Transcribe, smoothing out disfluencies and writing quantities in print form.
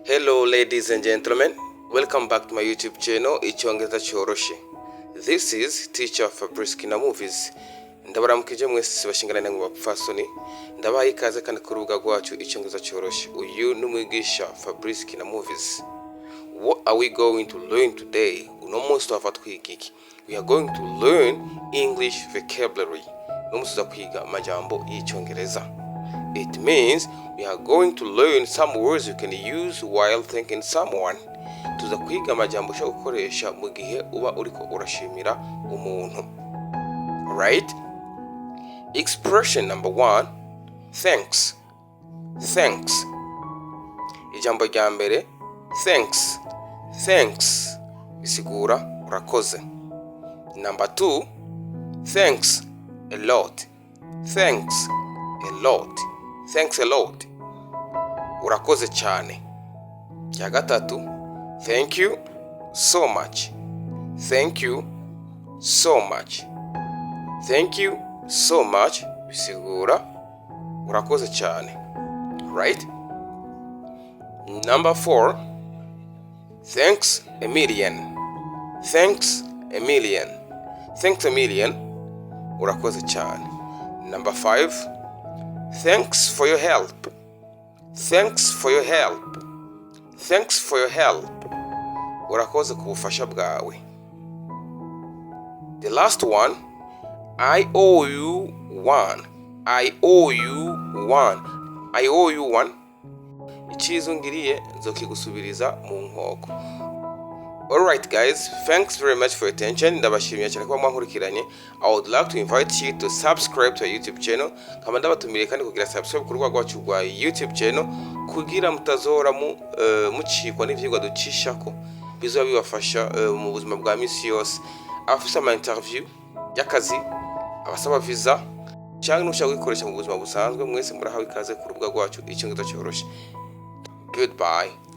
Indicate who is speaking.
Speaker 1: Hello, ladies and gentlemen, welcome back to my YouTube channel, Icyongereza Cyoroshe. This is Teacher Fabrice Kina Movies. Ndabaramukije mwese bashingana namwe bapfasoni, ndabaha ikaze kandi ku rubuga rwacu Icyongereza Cyoroshe. Uyu ni umwigisha Fabrice Kina Movies. What are we going to learn today? Uno munsi tuhava twiga iki? We are going to learn English vocabulary. Uno munsi tuza kwiga amajambo y'Icyongereza. It means we are going to learn some words you can use while thanking someone. Tuza kwiga amajambo ushobora gukoresha mu gihe uba uriko urashimira umuntu. Right? Expression number one, thanks. Thanks. Ijambo rya mbere, thanks. Thanks. Bisigura urakoze. Number two, thanks a lot. Thanks a lot. Thanks a lot. Urakoze cyane. Rya gatatu, thank you so much. Thank you so much. Thank you so much bisigura urakoze cyane. Right? Number four, thanks a million. Thanks a million. Thanks a million. Urakoze cyane. Number five, thanks for your help. Thanks for your help. Thanks for your help. Urakoze ku bufasha bwawe. The last one, I owe you one. I owe you one. I owe you one. Icyiza ungiriye nzokigusubiriza mu nkoko. Alright guys, thanks very much for your attention. Ndabashimiye cyane kuba mwankurikiranye. I would like to invite you to subscribe to our YouTube channel. Kama ndabatumiriye kandi kugira subscribe ku rubuga rwacu rwa YouTube channel kugira mutazora mu mucikwa n'ivyigwa ducishako bizoba bibafasha mu buzima bwa misi yose. Abafise ama interview y'akazi, abasaba visa cyangwa n'ushaka kuyikoresha mu buzima busanzwe, mwese murahawe ikaze ku rubuga rwacu Icyongereza Cyoroshe. Goodbye.